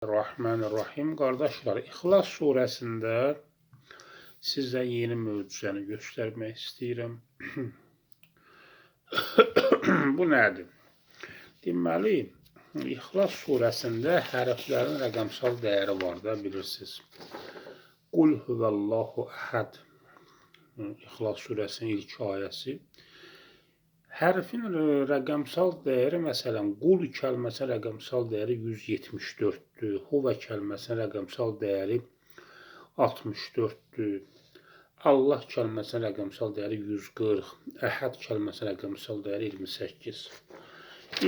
Rahmanirrahim. Qardaşlar, İxlas surəsində sizə yeni möcüzəni göstərmək istəyirəm. Bu nədir? Deməli, İxlas surəsində hərflərin rəqəmsal dəyəri var da, bilirsiniz. Qul huvallahu əhəd. İxlas surəsinin ilk ayəsi. Hərfin rəqəmsal dəyəri, məsələn, qul kəlməsinin rəqəmsal dəyəri 174-dür. Huvə kəlməsinin rəqəmsal dəyəri 64-dür. Allah kəlməsinin rəqəmsal dəyəri 140, Əhəd kəlməsinin rəqəmsal dəyəri 28.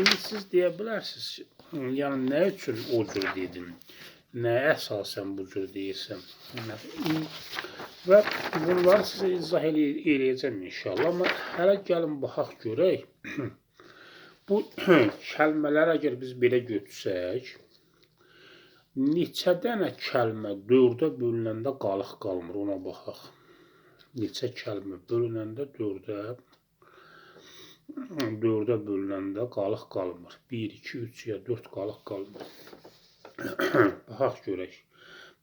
İndi siz deyə bilərsiniz, yəni nə üçün o cür dedim? Nəyə əsasən bu cür deyirsən? Və bunları sizə izah eləyəcəm inşallah. Amma hələ gəlin baxaq görək. Bu kəlmələr əgər biz belə götürsək, neçə dənə kəlmə 4-ə bölünəndə qalıq qalmır, ona baxaq. Neçə kəlmə bölünəndə 4-ə bölünəndə qalıq qalmır. 1, 2, 3 ya 4 qalıq qalmır. Baxaq görək.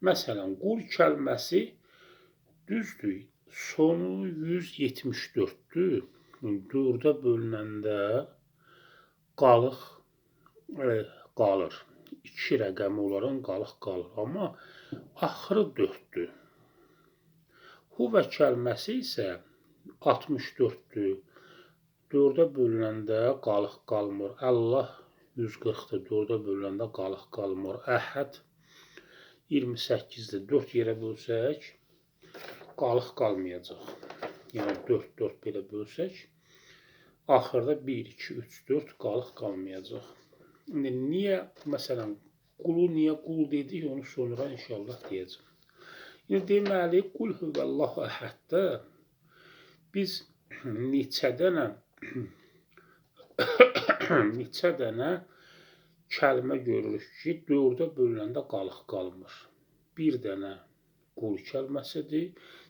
Məsələn, qul kəlməsi düzdür, sonu 174-dür. 4-ə bölünəndə qalıq qalır. 2 rəqəmi olaraq qalıq qalır. Amma axırı 4-dür. Huvə kəlməsi isə 64-dür. 4-ə bölünəndə qalıq qalmır. Allah 140-dır. 4-ə bölünəndə qalıq qalmır. Əhəd 28-dir. 4 yerə bölsək, qalıq qalmayacaq. Yəni 4, 4 belə bölsək, axırda 1, 2, 3, 4 qalıq qalmayacaq. İndi niyə, məsələn, qulu niyə qul dedik, onu sonra inşallah deyəcəm. İndi deməli, qul hüvəllahu əhəddə biz neçə dənə kəlmə görürük ki, 4-ə bölünəndə qalıq qalmır. Bir dənə qul kəlməsidir.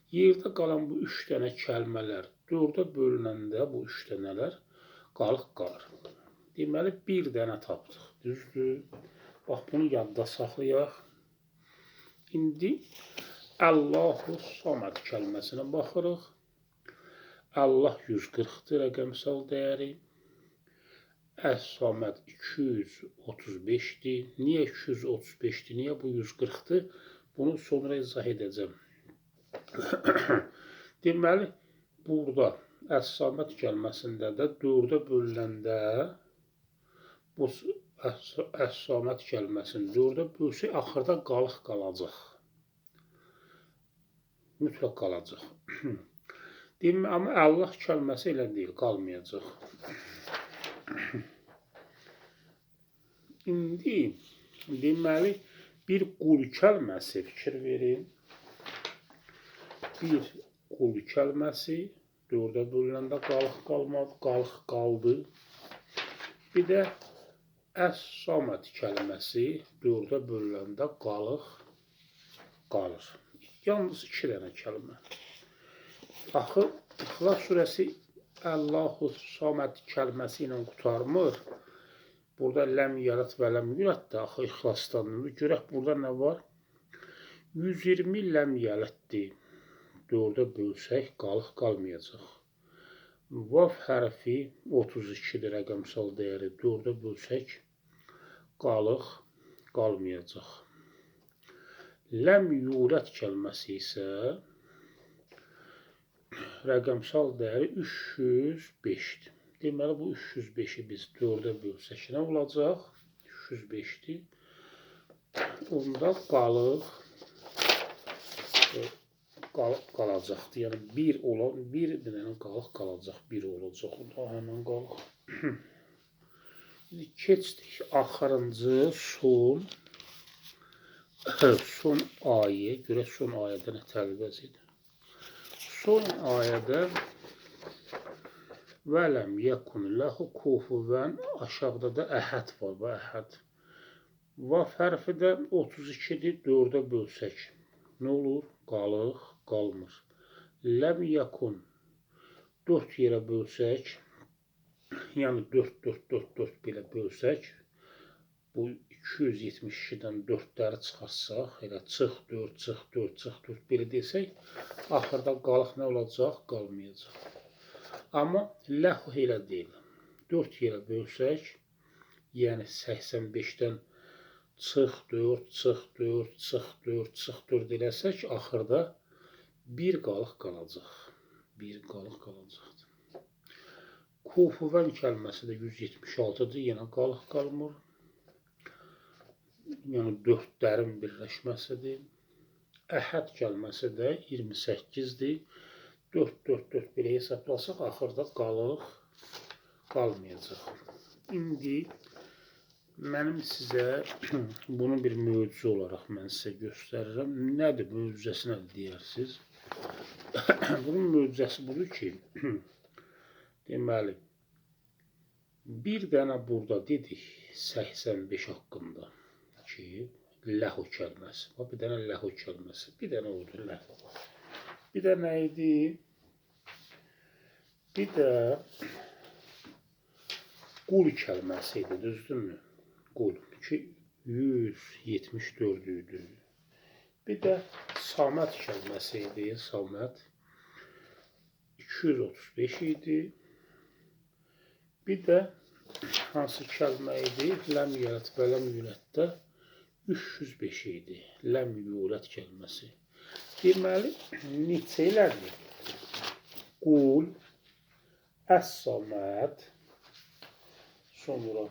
Yerdə qalan bu 3 dənə kəlmələr 4-ə bölünəndə bu 3 dənələr qalıq qalır. Deməli, bir dənə tapdıq. Düzdür? Bax, bunu yadda saxlayaq. İndi Allahu Samad kəlməsinə baxırıq. Allah 140-dır rəqəmsal dəyəri. Əs-Saməd 235-dir. Niyə 235-dir? Niyə bu 140-dır? Bunu sonra izah edəcəm. Deməli, burada Əs-Saməd kəlməsində də 4-ə bölünəndə bu Əs-Saməd kəlməsini 4-ə bölsək, axırda qalıq qalacaq. Mütləq qalacaq. Deməli, amma Allah kəlməsi elə deyil, qalmayacaq. İndi, deməli, bir qul kəlməsi, fikir verin. Bir qul kəlməsi 4-ə bölünəndə qalıq qalmadı, qalıq qaldı. Bir də Əs-Saməd kəlməsi 4-ə bölünəndə qalıq qalır. Yalnız 2 dənə kəlmə. Axı, İxlas surəsi Allahu Saməd kəlməsi ilə qurtarmır. Burada ləm yarat və ləm yurət də axı ixlasdan. Görək burada nə var? 120 ləm yələtdir. 4-ə bölsək qalıq qalmayacaq. Vav hərfi 32-dir rəqəmsal dəyəri. 4-ə bölsək qalıq qalmayacaq. Ləm yurət kəlməsi isə rəqəmsal dəyəri 305-dir. Deməli, bu 305-i biz 4-ə bölsək nə olacaq? 305-dir. Onda qalıq qalacaqdır. Yəni, bir olan, bir dənə qalıq qalacaq. Bir olacaq. O da həmən qalıq. İndi keçdik axırıncı son ayə. Görək son ayədə nə tərəvəz idi. Son ayədə vələm yəkun ləhu kufuvən, aşağıda da əhəd var və əhəd. Vaf hərfi də 32-dir, 4-ə bölsək. Nə olur? Qalıq, qalmır. Ləm yəkun 4 yerə bölsək, yəni 4, 4, 4, 4 belə bölsək, bu 272-dən 4-ləri çıxartsaq, elə çıx 4, çıx 4, çıx 4 belə desək, axırda qalıq nə olacaq? Qalmayacaq. Amma ləhu elə deyil. 4 yerə bölsək, yəni 85-dən çıx 4, çıx 4, çıx 4, çıx 4 eləsək, axırda bir qalıq qalacaq. Bir qalıq qalacaqdır. Kufuvən kəlməsi də 176-dır, yenə qalıq qalmır. Yəni 4-lərin birləşməsidir. Əhəd kəlməsi də 28-dir. 4, 4, 4 belə hesablasaq, axırda qalıq qalmayacaq. İndi mənim sizə bunu bir möcüzə olaraq mən sizə göstərirəm. Nədir möcüzəsi, nədir deyərsiniz? Bunun möcüzəsi budur ki, deməli, bir dənə burada dedik 85 haqqında ki, ləhu kəlməsi. Bax, bir dənə ləhu kəlməsi, bir dənə oldu ləhu. Bir də nə idi? Bir də qul kəlməsi idi, düzdürmü? Qul ki, 174 idi. Bir də Saməd kəlməsi idi, Saməd 235 idi. Bir də hansı kəlmə idi? Ləm yələt və ləm yülətdə 305 idi. Ləm yulət kəlməsi. Deməli, neçə elədi? Qul, Əs-Saməd, sonra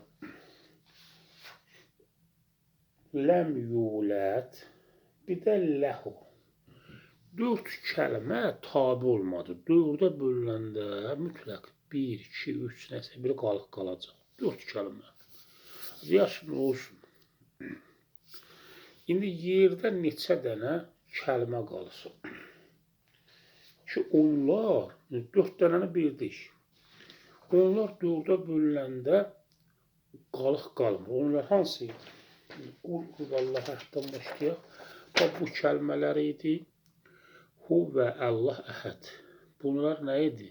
ləm yulət, bir də ləhu. 4 kəlmə tabi olmadı. 4-ə bölüləndə mütləq 1, 2, 3 nəsə bir qalıq qalacaq. 4 kəlmə. Deyəsin, olsun. İndi yerdə neçə dənə kəlmə qalsın? Ki onlar, 4 dənəni bildik. Onlar 4-ə bölüləndə qalıq qalmır. Onlar hansı idi? Qul huvallahu əhəddən başlayaq. Bax, bu kəlmələr idi. Hu və Allah əhəd. Bunlar nə idi?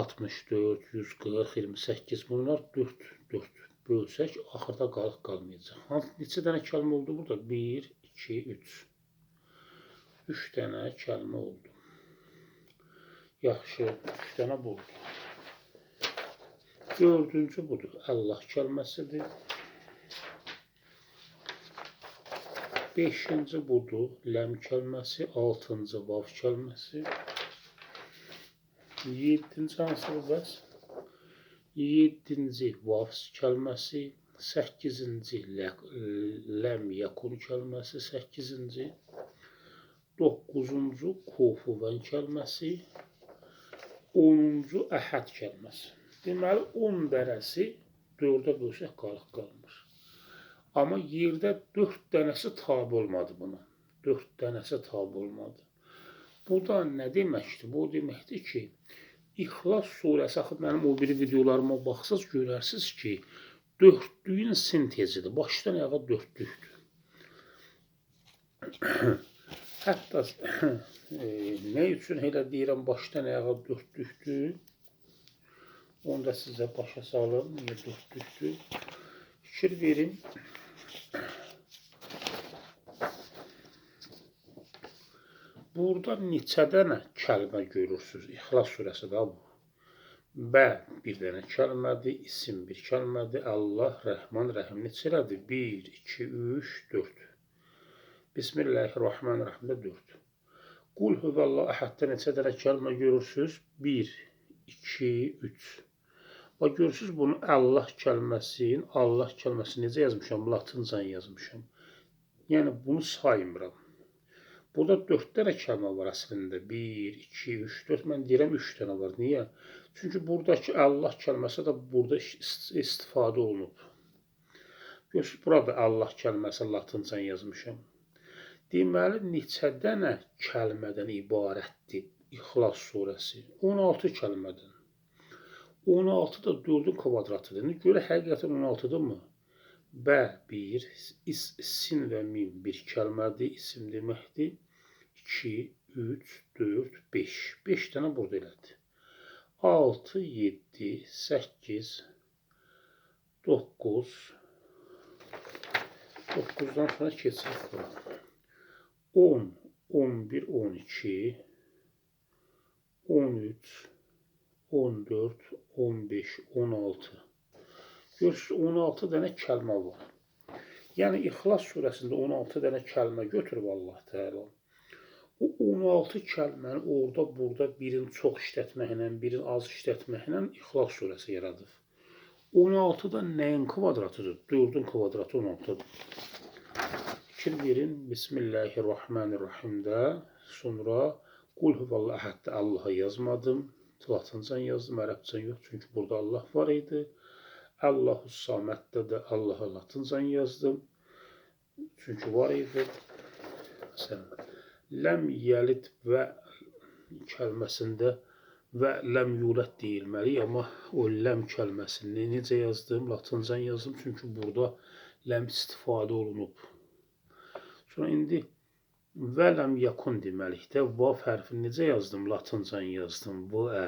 64, 140, 28. Bunlar 4, 4 bölsək, axırda qalıq qalmayacaq. Neçə dənə kəlmə oldu burada? 1, 2, 3. 3 dənə kəlmə oldu. Yaxşı, 3 dənə bu oldu. Dördüncü budur. Allah kəlməsidir. Beşinci budur. Ləm kəlməsi. Altıncı vav kəlməsi. Yeddinci hansıdır bəs? Yeddinci vav kəlməsi. Səkkizinci ləm yakun kəlməsi. Səkkizinci. Doqquzuncu kufuvən kəlməsi. 10-cu əhəd kəlməsi. Deməli, 10 dənəsi 4-ə bölsək qalıq qalmır. Amma yerdə 4 dənəsi tabi olmadı buna. 4 dənəsi tabi olmadı. Bu da nə deməkdir? Bu deməkdir ki, İxlas surəsi, axı mənim o biri videolarıma baxsaz görərsiniz ki, dördlüyün sintezidir. Başdan ayağa dördlükdür. Hətta nə üçün elə deyirəm, başdan ayağa dördlükdür? Onu da sizə başa salım. Niyə dördlükdür? Fikir verin. Burada neçə dənə kəlmə görürsünüz? İxlas surəsi də bu. Bə bir dənə kəlmədir, isim bir kəlmədir. Allah, Rəhman, Rəhim neçə elədir? 1, 2, 3, 4. Bismillahirrahmanirrahimdə 4. Qul hüvəllahu əhəddə neçə dənə kəlmə görürsünüz? 1, 2, 3. Bax, görürsünüz bunu Allah kəlməsini, Allah kəlməsini necə yazmışam? Latınca yazmışam. Yəni, bunu saymıram. Burada 4 dənə kəlmə var əslində. 1, 2, 3, 4. Mən deyirəm 3 dənə var. Niyə? Çünki buradakı Allah kəlməsi də burada istifadə olunub. Görürsünüz, burada Allah kəlməsi latınca yazmışam. Deməli, neçə dənə kəlmədən ibarətdir İxlas surəsi? 16 kəlmədən. 16 da 4-ün kvadratıdır. İndi görə həqiqətən 16-dırmı? Bə 1, sin və mim bir kəlmədir, isim deməkdir. 2, 3, 4, 5. 5 dənə burada elədi. 6, 7, 8, 9, 9-dan sonra keçirik bura. 10, 11, 12, 13, 14, 15, 16. Görürsünüz, 16 dənə kəlmə var. Yəni, İxlas surəsində 16 dənə kəlmə götürüb Allah Teala. O 16 kəlməni orada, burada birini çox işlətməklə, birini az işlətməklə İxlas surəsi yaradıb. 16 da nəyin kvadratıdır? 4-ün kvadratı 16-dır. Fikir verin, Bismillahirrahmanirrahimdə sonra Qul huvallahu əhəddə Allah'a yazmadım. Latınca yazdım, ərəbcə yox, çünki burada Allah var idi. Allahu Saməddə də Allah'a latınca yazdım. Çünki var idi. Məsələn, ləm yəlid və kəlməsində və ləm yulət deyilməli, amma o ləm kəlməsini necə yazdım? Latınca yazdım, çünki burada ləm istifadə olunub. Sonra indi və ləm yakun deməliyik də, vav hərfini necə yazdım? Latınca yazdım. V, ə.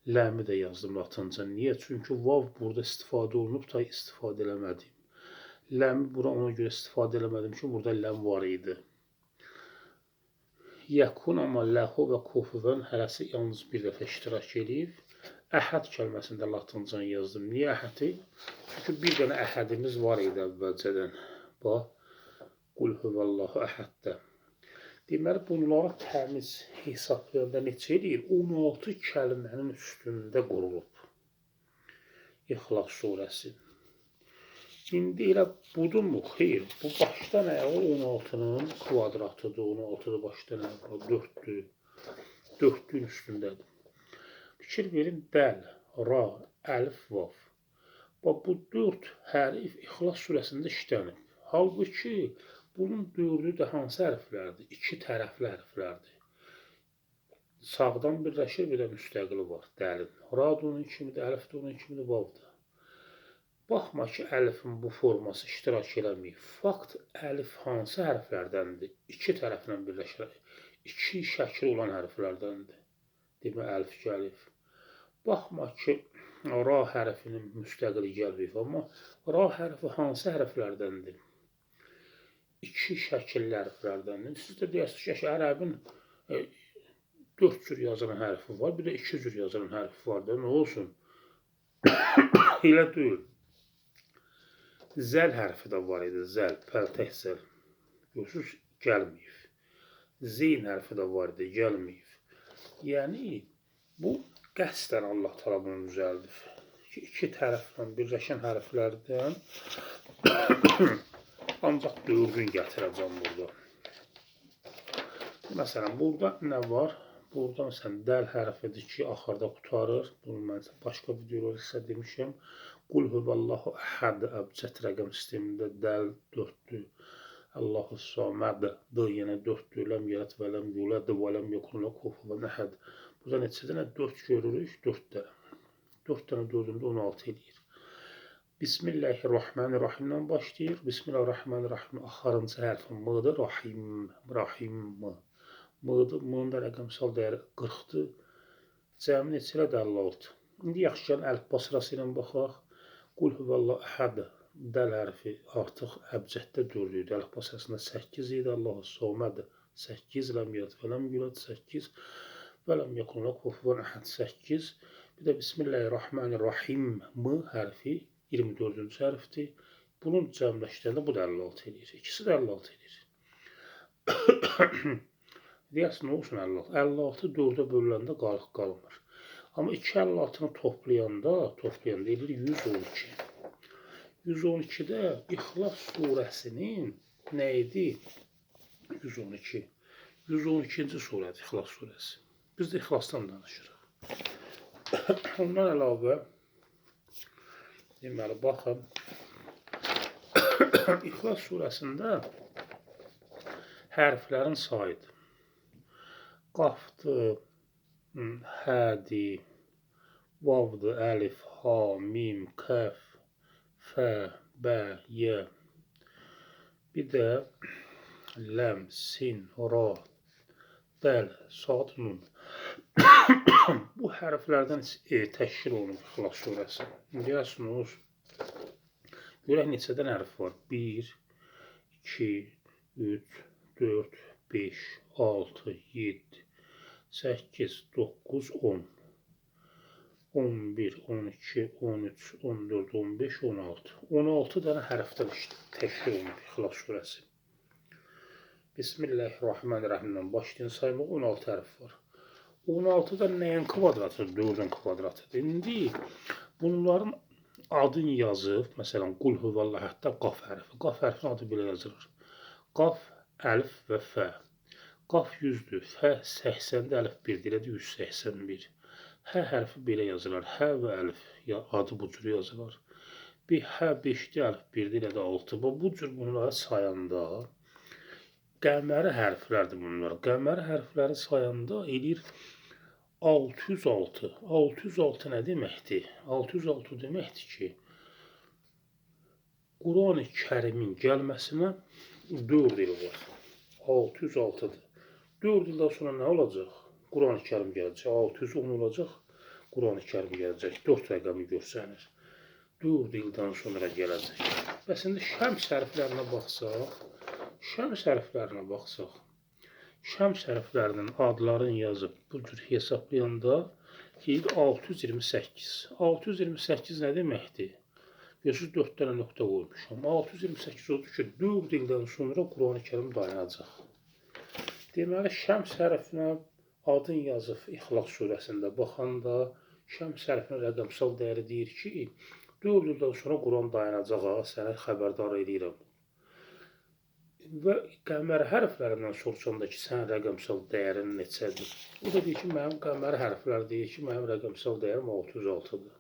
Ləmi də yazdım latınca. Niyə? Çünki vav burada istifadə olunub, da istifadə eləmədim. Ləmi bura ona görə istifadə eləmədim ki, burada ləm var idi. Yəkun, amma ləhu və kufudən hərəsi yalnız bir dəfə iştirak eləyib. Əhəd kəlməsində latınca yazdım. Niyə əhədi? Çünki bir dənə əhədimiz var idi əvvəlcədən. Bax, qul huvallahu əhəddə. Deməli, bunları təmiz hesablayanda neçə eləyir? 16 kəlmənin üstündə qurulub İxlas surəsi. İndi elə budurmu? Xeyr, bu başdan ayağa 16-nın kvadratıdır. 16-dır başdan ayağa, 4-dür. 4-ün üstündədir. Fikir verin, dəl, ra, əlif, vav. Bax, bu 4 hərif İxlas surəsində işlənib. Halbuki, bunun 4-ü də hansı hərflərdir? İki tərəfli hərflərdir. Sağdan birləşir, bir də müstəqili var, dəlin. Ra da onun kimidir, əlif də onun kimidir, vav da. Baxma ki, əlifin bu forması iştirak eləməyib. Fakt, əlif hansı hərflərdəndir? İki tərəflə birləşir, iki şəkli olan hərflərdəndir. Demək, əlif gəlib. Baxma ki, ra hərfinin müstəqili gəlməyib, amma ra hərfi hansı hərflərdəndir? İki şəkilli hərflərdəndir. Siz də deyəsiniz ki, ərəbin 4 cür yazılan hərfi var, bir də 2 cür yazılan hərfi var da, nə olsun? Elə deyil. Zəl hərfi də var idi, zəl, pəltək zəl. Görürsünüz, gəlməyib. Zeyn hərfi də var idi, gəlməyib. Yəni, bu qəsdən Allah Teala bunu düzəldib. Ki, iki tərəflə birləşən hərflərdən ancaq 4-ün gətirəcəm burada. Məsələn, burada nə var? Burada məsələn, dəl hərfidir ki, axırda qurtarır. Bunu mən başqa videolarda sizə demişəm. Qul huvallahu əhəd əbcəd rəqəm sistemində dəl 4-dür. Allahu saməd d yenə 4-dür. Ləm yələt və ləm yuləd və ləm yekun ləhu kufuven əhəd. Burada neçə dənə 4 görürük? 4 dənə. 4 dənə 4-ündə 16 eləyir. Bismillahirrahmanirrahimdən başlayır. Bismillahirrahmanirrahim axırıncı hərfi M-dır. Rahim, Rahim, M. M-dır. M-ın da rəqəmsal dəyəri 40-dır. Cəmi neçə elədi? 56. İndi yaxşı gəlin əlifba sırası ilə baxaq. Qul huvallahu əhəd dəl hərfi artıq əbcəddə 4 idi. Əlifba sırasında 8 idi. Allahu saməd 8, ləm yəlid və ləm yulad 8 və ləm yekun ləhu kufuven əhəd 8. Bir də Bismillahirrahmanirrahim M hərfi 24-cü hərfdir. Bunun cəmləşdirəndə bu da 56 eləyir. İkisi də 56 eləyir. Deyəsən, nə olsun 56? 56 4-ə bölüləndə qalıq qalmır. Amma 2 56-nı toplayanda eləyir 112. 112-də İxlas surəsinin nə idi? 112. 112-ci surədir İxlas surəsi. Biz də İxlasdan danışırıq. Ondan əlavə, deməli, baxın, İxlas surəsində hərflərin sayıdır. Qafdır, hədir, vavdır, əlif, ha, mim, kəf, fə, bə, yə. Bir də ləm, sin, ra, dəl, sad, nun. Bu hərflərdən təşkil olunub İxlas surəsi. Deyəsiniz, Görək neçədən hərf var? 1, 2, 3, 4, 5, 6, 7, 8, 9, 10. 11, 12, 13, 14, 15, 16. 16 dənə hərfdən təşkil olunub İxlas surəsi. Bismillahirrahmanirrahimdən başlayın saymaq 16 hərf var. 16 da nəyin kvadratıdır? 4-ün kvadratıdır. İndi bunların adını yazıb, məsələn, Qul huvəllahəddə qaf hərfi. Qaf hərfinin adı belə yazılır. Qaf, əlif və fə. Qaf 100-dür, fə 80-də, əlif 1-dir, elədir 181. Hə hərfi belə yazılır. Hə və əlif ya, adı bu cür yazılır. Bir hə 5-dir, əlif 1-dir, elədir 6. Bu cür bunları sayanda qəməri hərflərdir bunlar. Qəməri hərfləri sayanda eləyir 606. 606 nə deməkdir? 606 deməkdir ki, Qurani Kərimin gəlməsinə 4 il var. 606-dır. 4 ildən sonra nə olacaq? Qurani Kərim gələcək. 610 olacaq. Qurani Kərim gələcək. 4 rəqəmi görsənir. 4 ildən sonra gələcək. Bəs indi şəms hərflərinə baxsaq, şəms hərflərinə baxsaq, şəms hərflərinin adlarını yazıb bu cür hesablayanda deyir 628. 628 nə deməkdir? Görürsünüz 4 dənə nöqtə qoymuşam. 628 odur ki, 4 ildən sonra Qurani Kərim dayanacaq. Deməli, şəms hərfinə adını yazıb İxlas surəsində baxanda şəms hərfinin rəqəmsal dəyəri deyir ki, 4 ildən sonra Quran dayanacaq, ha, sənə xəbərdar eləyirəm. Və qəmər hərflərindən soruşanda ki, sənin rəqəmsal dəyərin neçədir? O da deyir ki, mənim qəmər hərflər deyir ki, mənim rəqəmsal dəyərim 606-dır.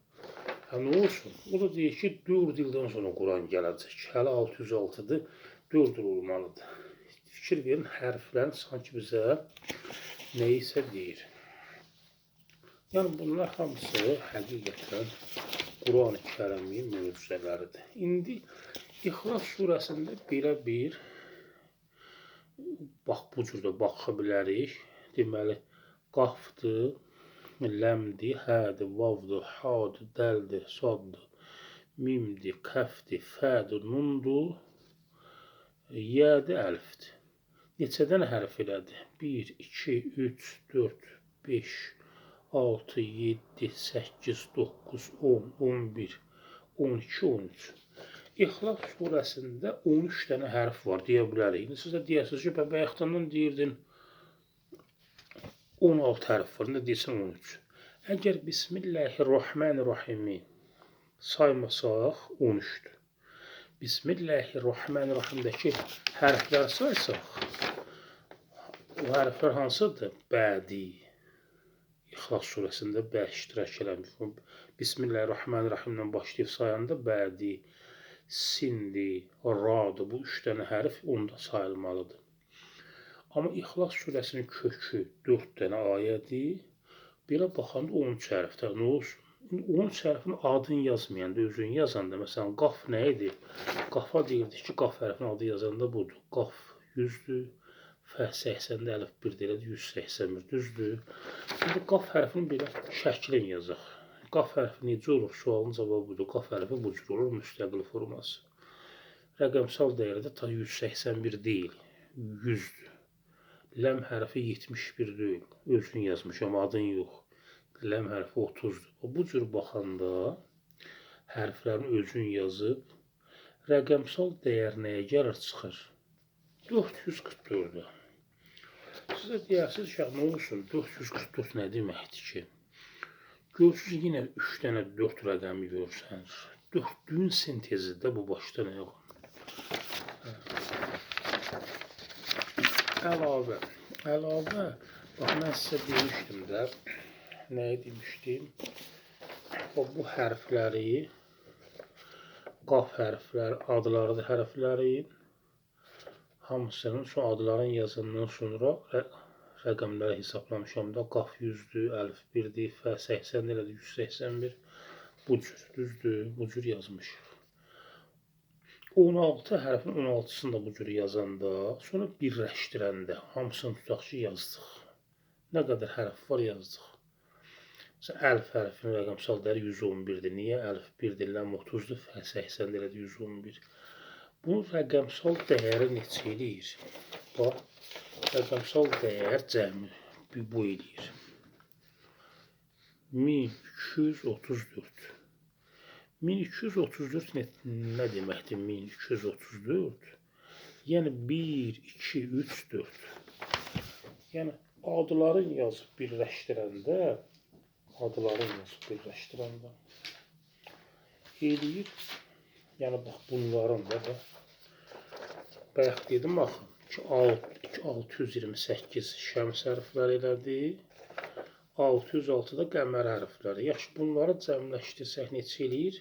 Hə, nə olsun? O da deyir ki, 4 ildən sonra Quran gələcək. Hələ 606-dır, 4 il olmalıdır. Fikir verin, hərflərin sanki bizə nəyisə deyir. Yəni, bunlar hamısı həqiqətən Qurani Kərimin möcüzələridir. İndi İxlas surəsində belə bir bax, bu cür də baxa bilərik. Deməli, qafdır, ləmdir, hədir, vavdır, hadır, dəldir, saddır, mimdir, kəfdir, fədir, nundur, yədir, əlifdir. Neçə dənə hərf elədi? 1, 2, 3, 4, 5, 6, 7, 8, 9, 10, 11, 12, 13. İxlas surəsində 13 dənə hərf var deyə bilərik. İndi siz də deyəsiniz ki, bayaqdan deyirdin 16 hərf var, indi deyirsən 13. Əgər Bismillahirrahmanirrahimi saymasaq 13-dür. Bismillahirrahmanirrahimdəki hərflər saysaq, o hərflər hansıdır? Bədi. İxlas surəsində bə iştirak eləmiş. Bismillahirrahmanirrahimdən başlayıb sayanda bədi, sindir, radır. Bu 3 dənə hərf onda sayılmalıdır. Amma İxlas surəsinin kökü 4 dənə ayədir. Belə baxanda 13 hərfdir. Nə olsun? İndi 13 hərfin adını yazmayanda, özünü yazanda, məsələn, qaf nə idi? Qafa deyirdik ki, qaf hərfinin adı yazanda budur. Qaf 100-dür, fə 80-də, əlif 1-də elədir, 181, düzdür. İndi qaf hərfinin belə şəklini yazaq. Qaf hərfi necə olur? Sualın cavabı budur. Qaf hərfi bu cür olur, müstəqil forması. Rəqəmsal dəyəri də ta 181 deyil, 100-dür. Ləm hərfi 71 deyil. Özünü yazmışam, adın yox. Ləm hərfi 30-dur. Bu cür baxanda hərflərin özünü yazıb, rəqəmsal dəyər nəyə gəlir çıxır? 444-ə. Sizə deyərsiniz ki, nə olsun, 444 nə deməkdir ki? Görürsünüz, yenə 3 dənə 4 rəqəmi görsənir. Dördlüyün sintezi də bu başda nə yox? Əlavə, bax, mən sizə demişdim də, nəyi demişdim? Bax, bu hərfləri, qaf hərfləri, adlarıdır hərflərin, hamısının son adların yazandan sonra rəqəmləri hesablamışam da, qaf 100-dür, əlif 1-dir, fə 80 elədir, 181, bu cür, düzdür, bu cür yazmışıq. 16 hərfin 16-sını da bu cür yazanda, sonra birləşdirəndə, hamısını tutaq ki, yazdıq. Nə qədər hərf var yazdıq. Məsələn, əlif hərfinin rəqəmsal dəyəri 111-dir. Niyə? Əlif 1-dir, ləm 30-dur, fə 80 elədi 111. Bunun rəqəmsal dəyəri neçə eləyir? Bax, rəqəmsal dəyər cəmi bu eləyir. 1234. 1234 nə deməkdir? 1234. Yəni 1, 2, 3, 4. Yəni adların yazıb birləşdirəndə, eləyir. Yəni bax bunların da bayaq dedim axı ki 628 şəms hərfləri elədi. 606 da qəmər hərfləri. Yaxşı, bunları cəmləşdirsək neçə eləyir?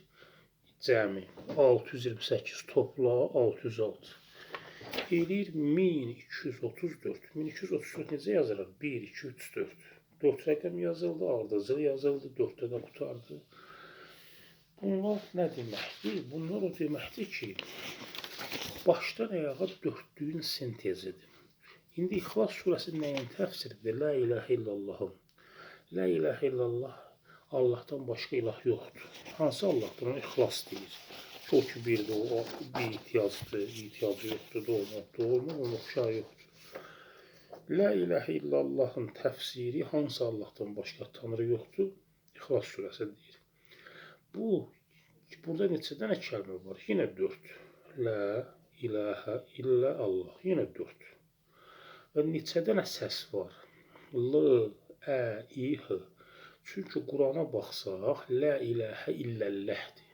Cəmi 628 topla 606. Eləyir 1234. 1234 necə yazılır? 1, 2, 3, 4. 4 rəqəm yazıldı, ardıcıl yazıldı, 4-də də qurtardı. Bunlar nə deməkdir? Bunlar o deməkdir ki, başdan ayağa dördlüyün sintezidir. İndi İxlas surəsi nəyin təfsiridir? La ilahə illallahın. La ilahə illallah, Allahdan başqa ilah yoxdur. Hansı Allah buna ixlas deyir? O ki, birdir, o bir ehtiyacdır, ehtiyacı yoxdur, doğmaq, doğulmaq, onun oxşarı yoxdur. La ilahə illallahın təfsiri hansı Allahdan başqa tanrı yoxdur? İxlas surəsi deyir. Bu, burada neçə dənə kəlmə var? Yenə 4. La ilahə illə Allah. Yenə 4. Və neçə dənə səs var? L, Ə, İ, H. Çünki Qurana baxsaq, la ilahə illəlləhdir.